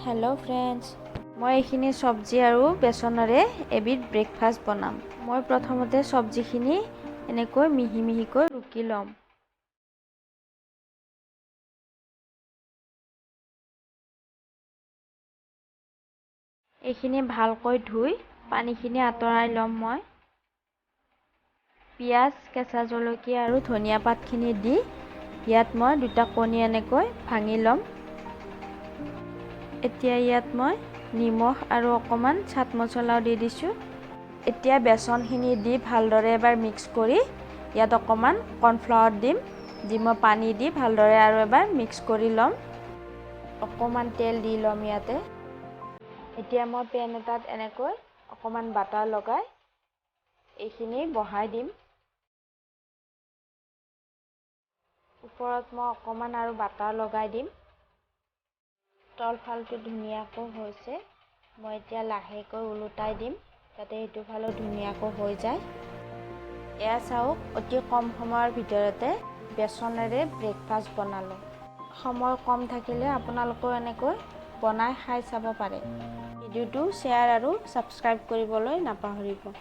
Hello' friends, মই এইখিনি চব্জি আৰু বেচনেৰে এবিধ ব্ৰেকফাষ্ট বনাম। মই প্ৰথমতে চব্জিখিনি এনেকৈ মিহি মিহিকৈ ৰুকি ল'ম। এইখিনি ভালকৈ ধুই পানীখিনি আঁতৰাই ল'ম। মই পিঁয়াজ, কেঁচা জলকীয়া আৰু ধনিয়া পাতখিনি দি ইয়াত মই দুটা কণী এনেকৈ ভাঙি ল'ম। এতিয়া ইয়াত মই নিমখ আৰু অকণমান চাট মছলাও দি দিছোঁ। এতিয়া বেচনখিনি দি ভালদৰে এবাৰ মিক্স কৰি ইয়াত অকণমান কৰ্ণফ্লাৱাৰ দিম। দি মই পানী দি ভালদৰে আৰু এবাৰ মিক্স কৰি ল'ম। অকণমান তেল দি ল'ম ইয়াতে। এতিয়া মই পেন এটাত এনেকৈ অকণমান বাটাৰ লগাই এইখিনি বহাই দিম। ওপৰত মই অকণমান আৰু বাটাৰ লগাই দিম। তলফালটো ধুনীয়াকৈ হৈছে। মই এতিয়া লাহেকৈ ওলোটাই দিম, যাতে সেইটো ফালো ধুনীয়াকৈ হৈ যায়। এয়া চাওক, অতি কম সময়ৰ ভিতৰতে বেচনেৰে ব্ৰেকফাষ্ট বনালোঁ। সময় কম থাকিলে আপোনালোকেও এনেকৈ বনাই খাই চাব পাৰে। ভিডিঅ'টো শ্বেয়াৰ আৰু ছাবস্ক্ৰাইব কৰিবলৈ নাপাহৰিব।